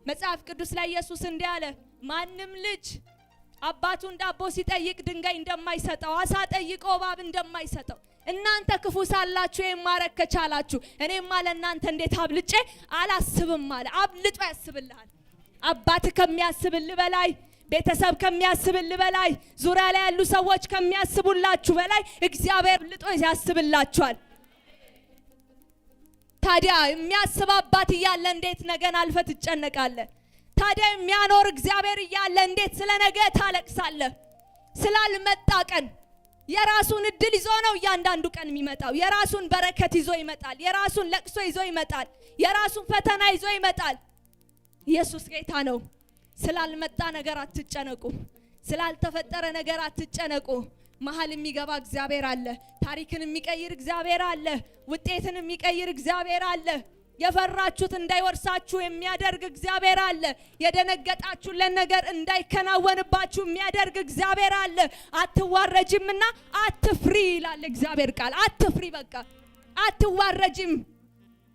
መጽሐፍ ቅዱስ ላይ ኢየሱስ እንዲህ አለ፣ ማንም ልጅ አባቱን ዳቦ ሲጠይቅ ድንጋይ እንደማይሰጠው፣ አሳ ጠይቆ እባብ እንደማይሰጠው፣ እናንተ ክፉ ሳላችሁ ይህን ማድረግ ከቻላችሁ እኔማ ለእናንተ እንዴት አብልጬ አላስብም አለ። አብልጦ ያስብልሃል። አባት ከሚያስብልህ በላይ፣ ቤተሰብ ከሚያስብልህ በላይ፣ ዙሪያ ላይ ያሉ ሰዎች ከሚያስቡላችሁ በላይ እግዚአብሔር አብልጦ ያስብላችኋል። ታዲያ የሚያስብ አባት እያለ እንዴት ነገን አልፈህ ትጨነቃለህ? ታዲያ የሚያኖር እግዚአብሔር እያለ እንዴት ስለ ነገ ታለቅሳለህ? ስላልመጣ ቀን የራሱን እድል ይዞ ነው እያንዳንዱ ቀን የሚመጣው። የራሱን በረከት ይዞ ይመጣል። የራሱን ለቅሶ ይዞ ይመጣል። የራሱን ፈተና ይዞ ይመጣል። ኢየሱስ ጌታ ነው። ስላልመጣ ነገር አትጨነቁ። ስላልተፈጠረ ነገር አትጨነቁ። መሀል የሚገባ እግዚአብሔር አለ። ታሪክን የሚቀይር እግዚአብሔር አለ። ውጤትን የሚቀይር እግዚአብሔር አለ። የፈራችሁት እንዳይወርሳችሁ የሚያደርግ እግዚአብሔር አለ። የደነገጣችሁለት ነገር እንዳይከናወንባችሁ የሚያደርግ እግዚአብሔር አለ። አትዋረጂምና አትፍሪ ይላል እግዚአብሔር ቃል። አትፍሪ፣ በቃ አትዋረጂም።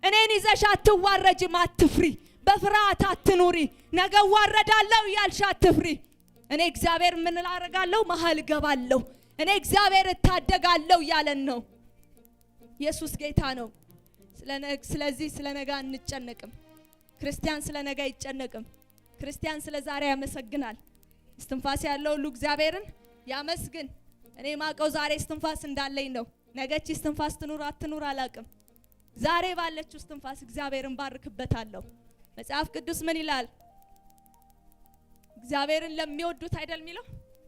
እኔን ይዘሽ አትዋረጂም። አትፍሪ። በፍርሃት አትኑሪ። ነገ እዋረዳለሁ እያልሽ አትፍሪ። እኔ እግዚአብሔር ምን ላደርጋለሁ? መሀል እገባለሁ። እኔ እግዚአብሔር እታደጋለሁ እያለን ነው። ኢየሱስ ጌታ ነው። ስለዚህ ስለ ነገ አንጨነቅም። ክርስቲያን ስለ ነገ አይጨነቅም። ክርስቲያን ስለ ዛሬ ያመሰግናል። እስትንፋስ ያለው ሁሉ እግዚአብሔርን ያመስግን። እኔ ማቀው ዛሬ እስትንፋስ እንዳለኝ ነው። ነገ እቺ እስትንፋስ ትኑር አትኑር አላቅም። ዛሬ ባለችው እስትንፋስ እግዚአብሔርን ባርክበታለሁ። መጽሐፍ ቅዱስ ምን ይላል? እግዚአብሔርን ለሚወዱት አይደል የሚለው?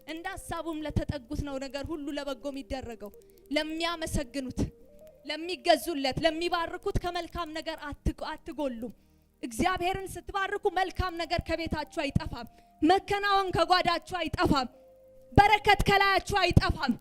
እንደ ሀሳቡም ለተጠጉት ነው ነገር ሁሉ ለበጎ የሚደረገው። ለሚያመሰግኑት፣ ለሚገዙለት፣ ለሚባርኩት ከመልካም ነገር አትጎሉም። እግዚአብሔርን ስትባርኩ መልካም ነገር ከቤታችሁ አይጠፋም። መከናወን ከጓዳችሁ አይጠፋም። በረከት ከላያችሁ አይጠፋም።